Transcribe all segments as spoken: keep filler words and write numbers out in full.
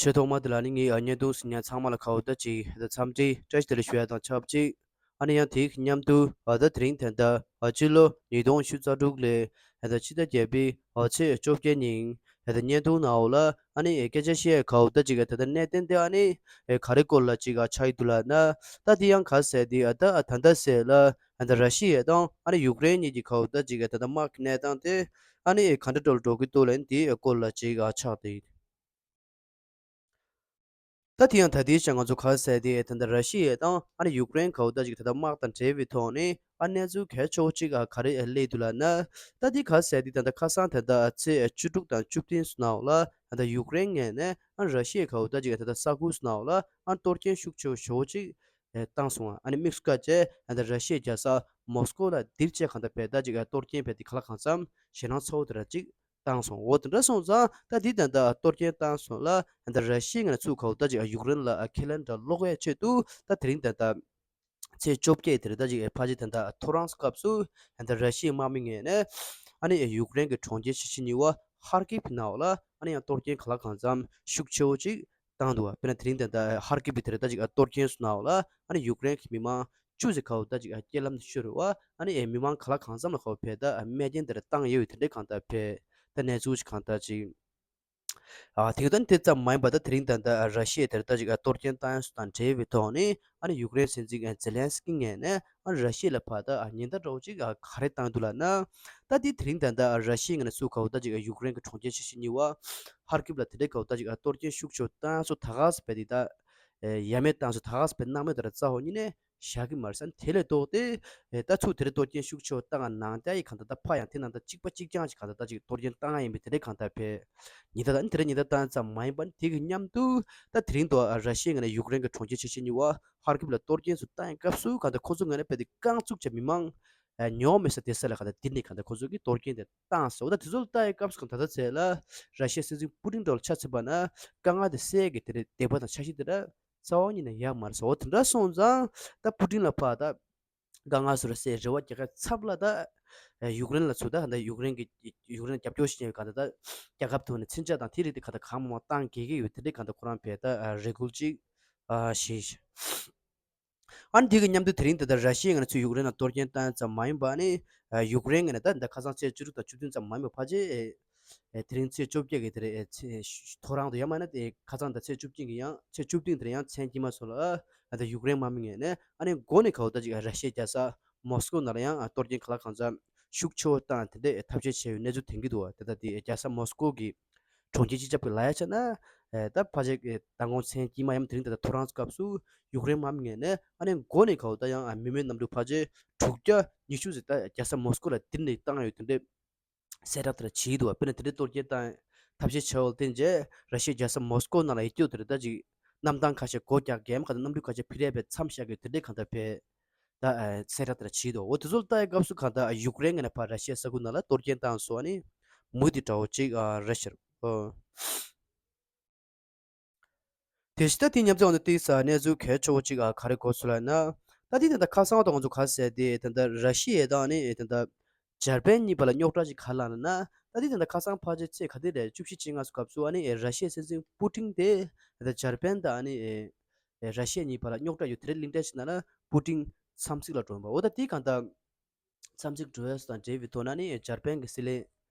ཆེས་ཐོག་མ་དེ་ལ་ནི་ངས་ཨ་བརྙན་ཐུང་གཟིགས་མཁན་ཚང་མ་ལ་ཁ་བོ་ད་ཅིག་ད་འཚམས་འདྲི་བཀྲ་ཤིས་བདེ་ལེགས་ཞུ་ཡ་དང་ཆབས་ཅིག་ཨ་ནི་ཡང་དེའི་མཉམ་དུ་ཨ་ད་དེ་རིང་ད་ལྟ་ཨ་སྤྱི་ལོ་ཉིས་སྟོང་ཉི་ཤུ་རྩ་དྲུག་ལོའི་ཨ་ད་ཕྱི་ཟླ་བརྒྱད་པའི་ཨ་ཚེས་བཅོ་བརྒྱད་ཉིན་ཨ་ད་བརྙན་ཐུང་ནང་འོག་ལ་ཨ་ནི་ཨེ་སྐད་ཆ་བཤད་ཁ་བོ་ད་ཅིག་ཨ་ད་ད་གནད་དོན་དེ་ཨ་ནི་ཨེ་ག་རེ་སྐོར་ལ་ཅིག་ཨ་ཆགས་ཡི་འདུག་ལབ་ན། ད་དེ་ཡང་ག་ཟེར་དེ་ཨ་ད་ཨ་ད་ད་ཟེར་ལ་ཨ་ད་ར་ཤི་ཡ་དང་ཨ་ནི་ཡུཀ་རེན་གཉིས་ཀྱི་ཁ་བོ་ད་ཅིག་ཨ་ད་ད་དམག་གི་གནས་སྟངས་དེ་ཨ་ནི་ཨེ་ག་འདྲ་འགྲོ་འགྲོ་གི་འདུག་ལབ་ན་དེའི་སྐོར་ལ་ཅིག་ཨ་ཆགས་དེ། ད་དེ་ཡང་ད་ལྟའི་ཆར་ང་ཚོ་ག་ཟེར་དེ་ད་ལྟ་ར་ཤི་ཡ་དང་ཨ་ནི་ཡུཀ་རེན་ག་བོ་ད་ཅིག་ད་ལྟ་དམག་དང་འབྲེལ་བའི་ཐོག་ནས་ཨ་གནས་ཚུལ་གལ་ཆེ་བོ་ཅིག་ཨ་ག་རེ་སླེབས་འདུག་ལབ་ན། ད་དེ་ག་ཟེར་དེ་ད་ལྟ་ཁ་སང་ད་ལྟ་ཚེས་བཅུ་དྲུག་དང་བཅུ་བདུན་ཙམ་ནང་ལ་ད་ལྟ་ཡུཀ་རེན་ངོས་ནས་ཨ་ར་ཤི་ཡ་ག་བོ་ད་ཅིག་ད་ལྟ་ས་ཁུལ་ཙམ་ནང་ལ་ཨ་གཏོར་སྐྱོན་ཤུགས་ཆེ་བོ་ཞེ་བོ་ཅིག་བཏང་སོང་། ཨ་ནི་དམིགས་སུ་བཀར་བྱས་ད་ལྟ་ར་ཤི་ཡའི་རྒྱལ་ས་མོ་སི་ཀོ་ལ་དེར་བཅས་གང་ལྟར་བས་ད་ཅིག་གཏོར་སྐྱོན་བས་དེ་ག་ལ་གང་འཚམ་ཞེད་སྣང་ཚ་བོ་དེ་འདྲ་ཅིག་བཏང་སོང་། འོ་དེ་འདྲ་སོང་ཙང་ད་འདི་ད་ལྟ་གཏོར་སྐྱོན་བཏང་སོང་ལ་ད་ར་ཤི་ཡའི་ངོས་ནས་ཚུར་ག་བོ་ད་ཅིག་ཡུཀ་རེན་ལ་ཁས་ལེན་འདྲ་སློག་ཡའི་ཆེད་དུ་ད་དེ་རིང་ད་ལྟ་ཚེས་བཅོ་བརྒྱད་དེར་ད་ཅིག་ཕལ་ཆེར་ད་ལྟ་ཐོ་རངས་སྐབས་སུ་ད་ལྟ་ར་ཤི་ཡའི་དམག་མི་ངོས་ནས་ཨ་ནི་ཡུཀ་རེན་གྱི་གྲོང་ཁྱེར་ཆེ་ཤོས་གཉིས་པ་ཧར་ཀིབ་ནང་ལ་ཨ་ནི་ཡང་གཏོར་སྐྱོན་ག་ལ་གང་འཚམ་ཤུགས་ཆེ་བོ་ཅིག་བཏང་འདུག་བ། དཔེར་ན་དེ་རིང་ད་ལྟ་ཧར་ཀིབ་དེར་ད་ཅིག་གཏོར་སྐྱོན་སོང་ནའང་ལ་ཨ་ནི་ཡུཀ་རེན་གྱི་མི་མང་བཅུ་ཙམ་ག་བོ་ད་ཅིག་རྐྱེན་ལམ་དུ་ཤོར་བ། ཨ་ནི་མི་མང་ག་ལ་གང་འཚམ་ལ་ག་བོ་བས་ད་རྨས་སྐྱོན་དེ་འདྲ་བཏང་ཡོད་དེ་འདྲའི་གང་ལྟར་བས་ད་གནས་ཚུལ་ཞིག་གང་ལྟར་ཅིག་ཨ་དེ་ག་ད་ནི་དེ་ཙམ་མ་ཡིན་པར་ད་དེ་རིང་ད་ལྟ་ར་ཤི་ཡ་དེར་ད་ཅིག་གཏོར་སྐྱོན་བཏང་ཡོད་སོགས་དང་འབྲེལ་བའི་ཐོག་ནས་ཨ་ནི་ཡུཀ་རེན་སྲིད་འཛིན་ཛེ་ལན་སི་ཀི་ངོས་ནས་ཨ་ནི་ར་ཤི་ཡ་ལ་ཕར་ད་ཉེན་བརྡ་འདྲ་བོ་ཅིག་ག་རེ་བཏང་འདུག་ལབ་ན། ད་དེ་དེ་རིང་ད་ལྟ་ར་ཤི་ཡའི་ངོས་ནས་ཚུར་ག་བོ་ད་ཅིག་ཡུཀ་རེན་གྱི་གྲོང་ཁྱེར་ཆེ་ཤོས་གཉིས་པ་ཧར་ཀིབ་ལ་དེ་འདྲའི་ག་བོ་ད་ཅིག་གཏོར་སྐྱོན་ཤུགས་ཆེ་བཏང་སོང་། ད་ག་སེ་བས་དེ་ད་ཡ་མེད་བཏང་སོང་། ད་ག་སེ་བས་སྣང་མེད་དེ་འདྲ་རྩ་བོ་ཉིད་ནས་བཞག་གི་མ་རེད་ཟེར། དེ་ལས་ལྡོག་སྟེ་ད་ཚུར་དེ་འདྲའི་གཏོར་སྐྱོན་ཤུགས་ཆེ་བཏང་ནའང་ད་ཡི་གང་ལྟར་ད་ཕར་ཡང་དེ་ནང་ད་གཅིག་པ་གཅིག་རྐྱང་ཞིག་གང་ལྟར་ད་ཅིག་གཏོར་སྐྱོན་བཏང་ཡ་ཡིན་པས་དེ་འདྲའི་གང་ལྟར་བས་ཉེན་བརྡ་ད་ཨ་ནི་དེ་འདྲའི་ཉེན་བརྡ་བཏང་ཙམ་མ་ཡིན་པར་དེ་གི་མཉམ་དུ་ད་དེ་རིང་དུ་ར་ཤི་ཡའི་ངོས་ནས་ཡུཀ་རེན་གྱི་གྲོང་ཁྱེར་ཆེ་ཤོས་གཉིས་པ་ཧར་ཀིབ་ལ་གཏོར་སྐྱོན་ཚུར་བཏང་ཡའི་སྐབས་སུ་གང་ལྟར་ཁོ་ཚོ་ངོས་ནས་བས་དེ་རྐང་བཙུགས་བྱས་མི་མང་ཉུང་མེད་ས་དེ་ས་ལ་གང་ལྟར་དེ་ནས་གང་ལྟར་ཁོ་ཚོ་གིས་གཏོར་སྐྱོན་དེ་བཏང་ཟེར། འོ་ད་དེ་ཚོ་ལ་ལྟ་ཡའི་སྐབས་སུ་གང་ལྟར་ད་ཚེ་ལ་ར་ཤི་ཡའི་སྲིད་འཛིན་པུ་ཏིན་འདྲ་བོ་ལ་ཆ་མཚོན་པ་ན་དཀའ་ངལ་དེ་སེལ་གི་དེ་འདྲའི་དད་པ་དང་འཆར་གཞི་དེ་འདྲ་རྩ་བ་ཉིད་ནས་ཡོད་མ་རེད་ཟེར། འོ་དེ་འདྲ་སོང་ཙང་ད་པུ་ཏིན་ལ་ཕར་ད་དཀའ་ངལ་སོ་ར་སེ་རེ་བ་རྒྱག་ག་ཚབ་ལ་ད་ཡུཀ་རེན་ལ་ཚུར་ད་ད་ཡུཀ་རེན་གྱི་ཡུཀ་རེན་རྒྱབ་སྐྱོར་བྱེད་མཁན་ག་ད་ད་རྒྱལ་ཁབ་ཐོག་ནས་མཚོན་ཆ་དང་དེ་རིགས་དེ་ག་ད་གང་མང་མང་བཏང་གི་གི་ཡོད། དེ་འདྲའི་ག་ད་ཁོ་རང་བས་ད་རེ་སྐུལ་ཅིག་བྱས། ཨ་ནི་དེ་གི་མཉམ་དུ་དེ་རིང་དེ་ལྟར་ར་ཤི་ཡའི་ངོས་ནས་ཚུར་ཡུཀ་རེན་ལ་གཏོར་སྐྱོན་བཏང་ཙམ་མ་ཡིན་པ་ནི་ཡུཀ་རེན་ངོས་ནས་ད་ད་ཁ་སང་ཚེས་བཅུ་དྲུག་དང་བཅུ་བདུན་ཙམ་མ་ཡིན་པ་ཕལ་ཆེར་དེ་རིང་ཚེས་བཅོ་བརྒྱད་ཀྱི་དེ་རེད། ཚེས་ཐོ་རངས་དུ་ཡང་མིན་ན་དེ་ཁ་སང་ད་ཚེས་བཅུ་བདུན་གྱི་ཡང་ཚེས་བཅུ་བདུན་དེར་ཡང་མཚན་དཀྱིལ་མ་སོགས་ལ་ཨ་ད་ཡུཀ་རེན་དམག་མི་ངོས་ནས་ཨ་ནི་འགོ་ནས་ག་བོ་ད་ཅིག་ར་ཤི་ཡའི་རྒྱལ་ས་མོ་སི་ཀོ་ནང་ལ་ཡང་གཏོར་སྐྱོན་ག་ལ་གང་འཚམ་ཤུགས་ཆེ་བོ་བཏང་དེ་འདྲའི་ཐབས་ཤེས་བྱས་ཡོད་གནས་ཚུལ་ཐོན་གྱི་འདུག་བ། དེ་ལྟ་དེ་རྒྱལ་ས་མོ་སི་ཀོ་གི་གྲོང་ཁྱེར་སྤྱི་ཁྱབ་ཀྱི་ལ་ཡ་ཆ་ན་ད་ཕལ་ཆེར་མདང་དགོང་མཚན་དཀྱིལ་མ་ཡང་དེ་རིང་དེ་ལྟར་ཐོ་རངས་སྐབས་སུ་ཡུཀ་རེན་དམག་མི་ངོས་ནས་ཨ་ནི་འགོ་ནས་ག་བོ་ད་ཡང་མི་མེད་གནམ་གྲུ་ཕལ་ཆེར་དྲུག་བརྒྱ་ཉི་ཤུ་ཙམ་ད་རྒྱལ་ས་མོ་སི་ཀོ་ལ་དེ་འདྲའི་བཏང་ཡོད་དེ་འདྲའི་གསལ་བསྒྲགས་དེ་འདྲ་བྱས་འདུག་བ། དཔེར་ན་དེ་འདྲའི་གཏོར་སྐྱོན་བཏང་ཐབས་ཤེས་བྱས་པ་ལ་བརྟེན་རྗེས་ར་ཤི་ཡའི་རྒྱལ་ས་མོ་སི་ཀོ་ནང་ལ་ཡིད་སྐྱོ་དེ་རེད། ད་ཅིག་གནམ་ཐང་ཁ་ཤས་སྒོ་རྒྱག་གི་མ་ག་ད་གནམ་གྲུ་ཁ་ཤས་ཕི་རེ་བས་མཚམས་བཞག་གི་དེ་འདྲའི་གང་ལྟར་བས་ད་གསལ་བསྒྲགས་དེ་འདྲ་བྱས་འདུག་འོ་དེ་ཚོ་ལ་ལྟ་ཡའི་སྐབས་སུ་གང་ལྟར་ཡུཀ་རེན་ངོས་ནས་ཕར་ར་ཤི་ཡའི་ས་ཁུལ་ནང་ལ་གཏོར་སྐྱོན་བཏང་སོང་ནི་མུ་མཐུད་འདྲ་བོ་ཅིག་རེད་ཤག་ཨོ། དེ་བཞིན་ད་དེ་མཉམ་དུ་འོང་དུས་ཏིག་ས་གནས་ཚུལ་གལ་ཆེ་བོ་གཅིག་ཨ་ག་རེ་གོ་སོང་ལབ་ན། ད་དེ་ད་ལྟ་ཁ་སང་དང་ང་ཚོ་ག་ཟེར་དེ་ད་ལྟ་ར་ཤི་ཡ་དང་ནི་ད་ལྟ་འཇར་པན་གཉིས་བར་ལ་རྙོག་དྲ་ཅིག་ག་ལ་ན་ན། ད་དེ་ད་ལྟ་ཁ་སང་ཕལ་ཆེར་ཚེས་ག་དེ་རེད། བཅུ་བཞི་བཅོ་ལྔ་སྐབས་སུ་ཨ་ནི་ར་ཤི་ཡའི་སྲིད་འཛིན་པུ་ཏིན་དེ་ད་ལྟ་འཇར་པན་དང་ཨ་ནི་ར་ཤི་ཡ་གཉིས་བར་ལ་རྙོག་དྲ་ཡོད་དེ་རེད། གླེང་སྟེགས་ཤིག་ནང་ལ་པུ་ཏིན་འཚམས་གཟིགས་ལ་འགྲོ་བ། འོ་ད་དེ་གང་ལྟར། འཚམས་གཟིགས་འགྲོ་ཡས་དང་འབྲེལ་བའི་ཐོག་ན་ནི་འཇར་པན་གྱི་སྲིད་བློན་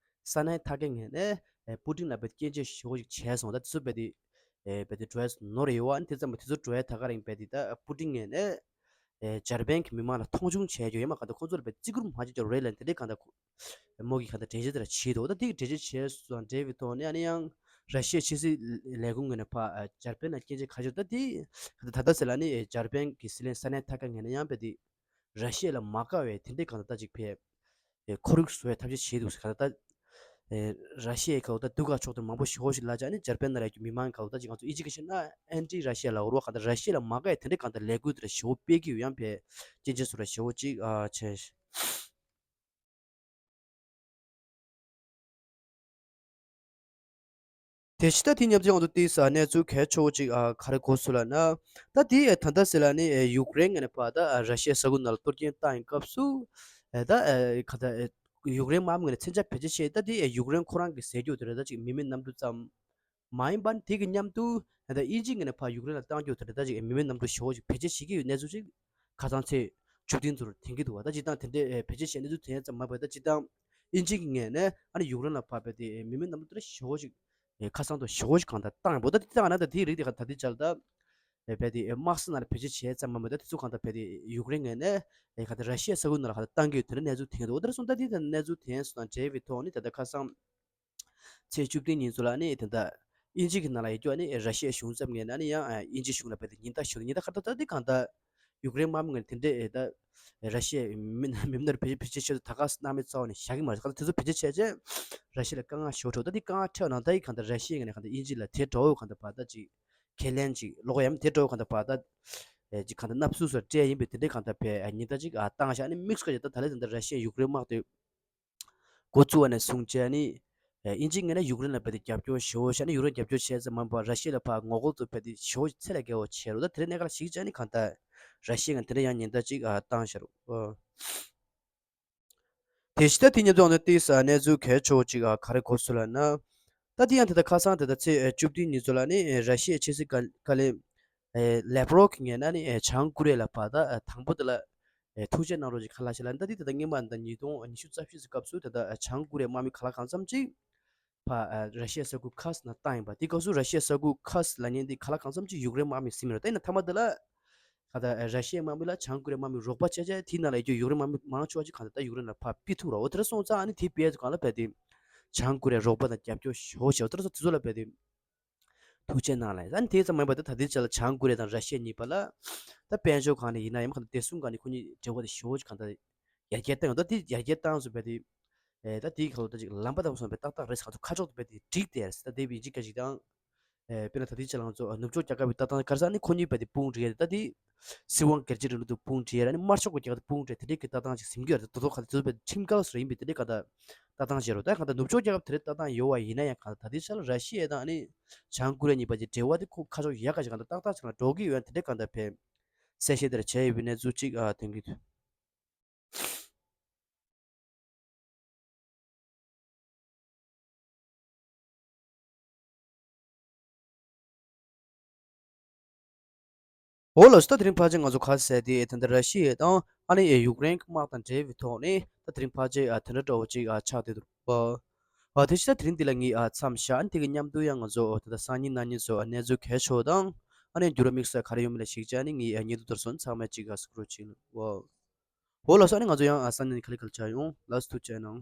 ས་ནའི་ཐ་ཀེ་ངོས་ནས་པུ་ཏིན་ལ་བས་སྐྱོན་བརྗོད་ཞེ་པོ་ཞིག་བྱས་སོང་། ད་དེ་ཚོ་བས་དེ་བས་དེ་འགྲོ་ཡས་ནོར་ཡོད་བ། ཨ་ནི་དེ་ཙམ་པ་དེ་ཚོ་འགྲོ་ཡས་ད་ག་རིང་བས་དེ་ད་པུ་ཏིན་ངོས་ནས་འཇར་པན་གྱི་མི་མང་ལ་མཐོང་ཆུང་བྱས་ཡོད་ཡ་མ་ག་ད་ཁོ་ཚོ་ལ་བས་བརྩི་བཀུར་མ་བྱེད་ཀྱི་རེད་ལབ་དེ་འདྲའི་གང་ལྟར་མོ་གིས་གང་ལྟར་འགྲེལ་བརྗོད་དེ་འདྲ་བྱས་འདུག་ད་དེ་གི་འགྲེལ་བརྗོད་བྱས་སོང་དང་འབྲེལ་བའི་ཐོག་ནས་ཨ་ནི་ཡང་ར་ཤི་ཡའི་ཕྱི་སྲིད་ལས་ཁུངས་ངོས་ནས་ཕ་འཇར་པན་ལ་སྐྱོན་བརྗོད་ག་ཞིག་ད་དེ་ད་ད་ཟེར་ལ་ནི་འཇར་པན་གྱི་སྲིད་བློན་ས་ནའི་ཐ་ཀེ་ངོས་ནས་ཡང་བས་དེ། ར་ཤི་ཡ་ལ་མ་དགའ་བའི་དེ་འདྲའི་གང་ལྟར་ཅིག་ཕེ། ཁོར་ཡུག་བཟོ་བའི་ཐབས་ཤེས་བྱེད་འདུག་ག་ད། ར་ཤི་ཡའི་ཁ་འོ་ད་སྡུག་ག་ཕྱོགས་དེར་མང་པོ་ཞེ་པོ་ཞིག་ལ་ཅིག་ཨ་ནི་འཇར་པན་ནང་ལ་ཡོད་རྒྱུ་མི་མང་གི་ཁ་འོ་ད་ཅིག་ང་ཚོ་ཨི་ཇི་སྐད་བཤད་ན་ཨན་ཏི་ར་ཤི་ཡ་ལ་འོར་བ་གང་ལྟར་ར་ཤི་ཡ་ལ་མ་དགའ་བའི་དེ་འདྲའི་གང་ལྟར་ལས་འགུལ་དེ་འདྲ་ཞེ་པོ་སྤེལ་གྱི་ཡོད་ཡང་ཕེ། སྐྱོན་བརྗོད་བཟོ་འདྲ་ཞེ་པོ་ཅིག་ཨ་བྱས། དེ་ཕྱི་ད་དེ་མཉམ་དུ་ཡོང་དུ་དེའི་ས་གནས་ཚུལ་གལ་ཆེ་བོ་ཅིག་ཨ་ག་རེ་གོ་སོང་ལབ་ན། ད་དེ་ད་ལྟ་ཟེར་ལ་ནི་ཡུཀ་རེན་ངོས་ནས་ཕར་ད་ར་ཤི་ཡའི་ས་ཁུལ་ནང་ལ་གཏོར་སྐྱོན་བཏང་ཡིན་སྐབས་སུ་ད་ག་ད་ཡུཀ་རེན་དམག་མི་ངོས་ནས་མཚོན་ཆ་བེད་སྤྱོད་བྱས། ད་དེ་ཡུཀ་རེན་ཁོ་རང་གི་ཟས་རྒྱུ་དེ་རེད། ད་ཅིག་མི་མེད་གནམ་གྲུ་ཙམ་ མ་ཡིན་པར་དེ་གི་མཉམ་དུ་ད་ལྟ་དབྱིན་ཇིའི་ངོས་ནས་ཕར་ཡུཀ་རེན་ལ་བཏང་རྒྱུ་དེ་འདྲ་ད་ཅིག་མི་མེད་གནམ་གྲུ་ཞེ་པོ་ཅིག་བེད་སྤྱོད་བྱེད་ཀྱི་ཡོད་གནས་ཚུལ་ཅིག་ཁ་སང་ཚེས་བཅུ་བདུན་ཚོར་ཐོན་གྱི་འདུག་བ། ད་སྤྱིར་བཏང་དེ་འདྲའི་ཨེ་བེད་སྤྱོད་བྱས་གནས་ཚུལ་ཐོན་ཡ་ཙམ་མ་ཡིན་པར་ད་སྤྱིར་བཏང་དབྱིན་ཇི་གི་ངོས་ནས་ཨ་ནི་ཡུཀ་རེན་ལ་ཕར་རྦད་དེ་མི་མེད་གནམ་གྲུ་དེ་འདྲ་ཞེ་པོ་ཅིག་ཨེ་ཁ་སང་དུ་ཞེ་པོ་ཅིག་གང་ལྟར་བཏང་ཡོད་པ། ད་དེ་ལྟ་ན་ད་དེའི་རིགས་དེ་ག་ད་ལྟའི་ཆར་ད་ཨེ་རྦད་དེ་ཨེ་དམག་ས་ནང་ལ་བེད་སྤྱོད་བྱས་ཙམ་མ་ཡིན་པར་ད་དེ་ཚོ་གང་ལྟར་རྦད་དེ་ཡུཀ་རེན་ངོས་ནས་ཨེ་ག་ད་ར་ཤི་ཡའི་ས་ཁུལ་ནང་ལ་ག་ད་བཏང་གི་ཡོད་དེ་འདྲ་གནས་ཚུལ་ཐོན་གྱི་འདུག་འོ་དེ་འདྲ་སོང་ད་དེ་ད་གནས་ཚུལ་ཐོན་སོང་དང་འབྲེལ་བའི་ཐོག་ནས་ད་ལྟ་ཁ་སང་ཚེས་བཅུ་བདུན་ཉིན་ཚོ་ལ་ནི་དེ་འདྲ་དབྱིན་ཇི་གི་ནང་ལ་ཡོད་རྒྱུ་ཨ་ནི་ར་ཤི་ཡའི་གཞུང་ཚབ་ངོས་ནས་ཨ་ནི་ཡང་དབྱིན་ཇིའི་གཞུང་ལ་རྦད་དེ་ཉེན་བརྡ་ཞུ་ཉེན་བརྡ་ཁ་ཏ་ད་དེ་གང་ལྟར་ཡུཀ་རེན་དམག་མི་ངོས་ནས་དེ་འདྲའི་ད་ར་ཤི་ཡའི་མི་མི་སྣར་བེད་སྤྱོད་བྱེད་ཆེད་དུ་ད་ག་གནང་མེད་རྩ་བ་ནས་བཞག་གི་མ་རེད། གང་ལྟར་དེ་ཚོ་བེད་སྤྱོད་བྱས་རྗེས་ར་ཤི་ཡ་ལ་དཀའ་ངལ་ཞེ་པོ་འཕྲད་ད་དེ་དཀའ་ངལ་འཕྲད་པ་ནང་ད་ཡི་གང་ལྟར་ར་ཤི་ཡའི་ངོས་ནས་གང་ལྟར་དབྱིན་ཇི་ལ་དེ་འགྲོ་འོས་གང་ལྟར་བར་ད་ཅིག་ཁས་ལེན་ཅིག་ལོག་ཡམ་དེ་འགྲོ་འོས་གང་ལྟར་བར་ད་ཅིག་གང་ལྟར་མནའ་བསུ་སོགས་སྤྲད་ཡིན་པས་དེ་འདྲའི་གང་ལྟར་བས་ཉེན་བརྡ་ཅིག་བཏང་བཞག་ནི་དམིགས་སུ་བཀར་བྱས་ད་ད་ལས་དེ་འདྲ་ར་ཤི་ཡ་ཡུཀ་རེན་དམག་དེ་འགོ་བཙུགས་པ་ནས་བཟུང་བྱས་ནི། ཨེ་དབྱིན་ཇིའི་ངོས་ནས་ཡུཀ་རེན་ལ་རྦད་དེ་རྒྱབ་སྐྱོར་ཞེ་པོ་བྱས་ནས་ཡུཀ་རེན་རྒྱབ་སྐྱོར་བྱས་ཙམ་མ་ཡིན་པར་ར་ཤི་ཡ་ལ་ཕར་ངོ་རྒོལ་དུ་རྦད་དེ་ཞེ་པོ་ཚད་ལས་བརྒལ་བ་བྱས་རུང་ད་དེ་རིང་གནས་སྐབས་ལ་གཞིགས་བྱས་ནས་གང་ལྟར་ར་ཤི་ཡ་ངོས་དེ་འདྲ་ཡང་ཉེན་བརྡ་ཅིག་ཨ་བཏང་བཞག་རུང་། དེ་བཞིན་ད་དེ་མཉམ་དུ་ཨ་ནི་ཏིས་གནས་ཚུལ་གལ་ཆེ་བོ་ཅིག་ག་རེ་གོ་སོང་ལབ་ན། ད་དེ་ཡང་དེ་ལྟར་ཁ་སང་དེ་ལྟར་ཚེས་བཅུ་བདུན་ཉིན་ཚོ་ལ་ནི་ར་ཤི་ཡའི་ཕྱི་སྲིད་བཀའ་བཀའ་བློན་ལེབ་རོབ་ཀྱི་ངོས་ནས་ནི་བྱང་ཀོ་རི་ཡ་ལ་བར་ད་དང་པོ་དེ་ལ་ཐུགས་རྗེ་གནང་རོགས་ཅིག་ག་ལ་ཞེས་ལབ་ད་དེ་དེ་ལྟར་སྔོན་མ་ད་ཉིས་སྟོང་ཉི་ཤུ་རྩ་བཞི་ཙམ་སྐབས་སུ་དེ་ལྟར་བྱང་ཀོ་རི་ཡའི་དམག་མི་ག་ལ་གང་འཚམ་ཅིག་ཕར་ར་ཤི་ཡའི་ས་ཁུལ་ཁ་སི་ནང་བཏང་ཡིན་པ། དེ་སྐབས་སུ་ར་ཤི་ཡའི་ས་ཁུལ་ཁ་སི་ལབ་མཁན་དེ་ག་ལ་གང་འཚམ་ཅིག་ཡུཀ་རེན་དམག་མི་ཟིན་མི་རེད། ད་ཡིན་ན་མཐའ་མ་དེ་ལ་ག་ད་ར་ཤི་ཡའི་དམག་མི་ལ་བྱང་ཀོ་རི་ཡའི་དམག་མི་རོགས་པ་བྱས་བྱས་དེའི་ནང་ལ་ཡོད་རྒྱུ་ཡུཀ་རེན་དམག་མི་མང་ཆེ་བ་ཅིག་གང་ལྟར་ད་ཡུཀ་རེན་ལ་ཕར་ཕུད་ཐུབ་ར། འོ་དེ་འདྲ་སོང་ཙང་ཨ་ནི་དེ་བས་སུ་གང་ལ་བས་དེ་བྱང་ཀོ་རི་ཡ་རོགས་པ་དང་རྒྱབ་སྐྱོར་ཞེ་པོ་བྱས་འོ་དེ་འདྲ་སོང་དེ་ཚོ་ལ་བས་དེ་ཐུགས་རྗེ་གནང་ལ། ཨ་ནི་དེ་ཙམ་མ་ཡིན་པར་ད་ད་ལྟའི་ཆ་ལ་བྱང་ཀོ་རི་ཡ་དང་ར་ཤི་ཡ་གཉིས་བར་ལ་ད་དཔལ་འབྱོར་སྒང་ནས་ཡིན་ན་ཡང་གང་ལྟར་བདེ་སྲུང་སྒང་ནས་ཁོ་གཉིས་འབྲེལ་བ་དེ་ཞེ་པོ་ཅིག་གང་ལྟར་ཡར་རྒྱས་བཏང་ཡོད། ད་དེ་ཡར་རྒྱས་བཏང་སོང་བས་དེ་ཨེ་ད་དེའི་ཁ་ལོ་ད་ཅིག་ལམ་པ་ལྟ་བུ་སོང་བས་ཏག་ཏག་རེད་ཟེར། ཁ་ཐུག་ཁ་ཕྱོགས་དེ་བས་དེ་འགྲིག་བསྡད་རེད་ཟེར། ད་དེ་བས་ཡིན་གཅིག་ག་ཅིག་དང་། ཨེ་དཔེར་ན་ད་ལྟའི་ཆ་ལ་ང་ཚོ་ནུབ་ཕྱོགས་རྒྱལ་ཁབ་ཀྱི་ལྟ་སྟངས་ག་རེ་ཟེར་ཨ་ནི་ཁོ་གཉིས་བས་དེ་དཔུང་སྒྲིག་ཡ་རེད། ད་དེ་སྲིད་དབང་སྒེར་གཅོད་རིང་ལུགས་དེ་དཔུང་སྒྲིག་ཡ་རེད། ཨ་ནི་དམར་ཤོག་གི་རྒྱལ་ཁབ་དེ་དཔུང་སྒྲིག་དེ་འདྲའི་གི་ལྟ་སྟངས་ཅིག་ཟིན་གྱི་ཡོད་རེད། ད་དོ་ཁ་དེ་ཚོ་བས་ཁྲིམས་འགལ་སུ་རེད་ཡིན་པས་དེ་འདྲའི་ག་ད་ལྟ་སྟངས་བྱེད་རོགས། ད་གང་ལྟར་ནུབ་ཕྱོགས་རྒྱལ་ཁབ་དེ་འདྲའི་ལྟ་སྟངས་ཡོད་པ་ཡིན་ན་ཡང་གང་ལྟར་ད་ལྟའི་ཆ་ལ་ར་ཤི་ཡ་དང་ཨ་ནི་བྱང་ཀོ་རི་ཡ་གཉིས་བར་གྱི་འབྲེལ་བ་དེ་ཁོ་ཁ་ཕྱོགས་ཡག་ག་ཅིག་གང་ལྟར་ཏག་ཏག་ཅིག་ལ་འགྲོ་གི་ཡོད་ཡ་དེ་འདྲའི་གང་ལྟར་བས་གསལ་བཤད་དེ་འདྲ་བྱས་ཡོད་པའི་གནས་ཚུལ་ཅིག་ཨ་ཐོན་གྱི་འདུག་འོ་ལགས་སོ། ད་དེ་རིང་ཕལ་ཆེར་ང་ཚོ་ག་ཟེར་དེ་ད་ལྟ་ར་ཤི་ཡ་དང་ཨ་ནི་ཡུཀ་རེན་གྱི་དམག་དང་འབྲེལ་བའི་ཐོག་ནས་ད་དེ་རིང་ཕལ་ཆེར་ཨ་དེ་འདྲ་འདྲ་བོ་ཅིག་ཨ་ཆགས་བསྡད་འདུག་པ། ཨ་དེ་བཞིན་ད་དེ་རིང་འདི་ལ་ངས་ཨ་མཚམས་བཞག་ཨ་ནི་དེ་གི་མཉམ་དུ་ཡང་ང་ཚོ་ད་ལྟ་སང་ཉིན་གནངས་ཉིན་ཚོ་ཨ་གནས་ཚུལ་གལ་ཆེ་བ་དང་ཨ་ནི་འགྱུར་བ་དམིགས་བསལ་ག་རེ་ཡོང་མིན་ལ་གཞིགས་བྱས་ཨ་ནི་ངས་ཨ་བརྙན་ཐུང་དེ་ཚོ་ཚང་མ་ཅིག་ཨ་གཟིགས་རོགས་བྱེད། འོ་ལགས་སོ། ཨ་ནི་ང་ཚོ་ཡང་ཨ་སང་ཉིན་ག་ལེ་ག་ལེ་ཆགས་ཡོང་། ལགས་སོ། ཐུགས་རྗེ་གནང་།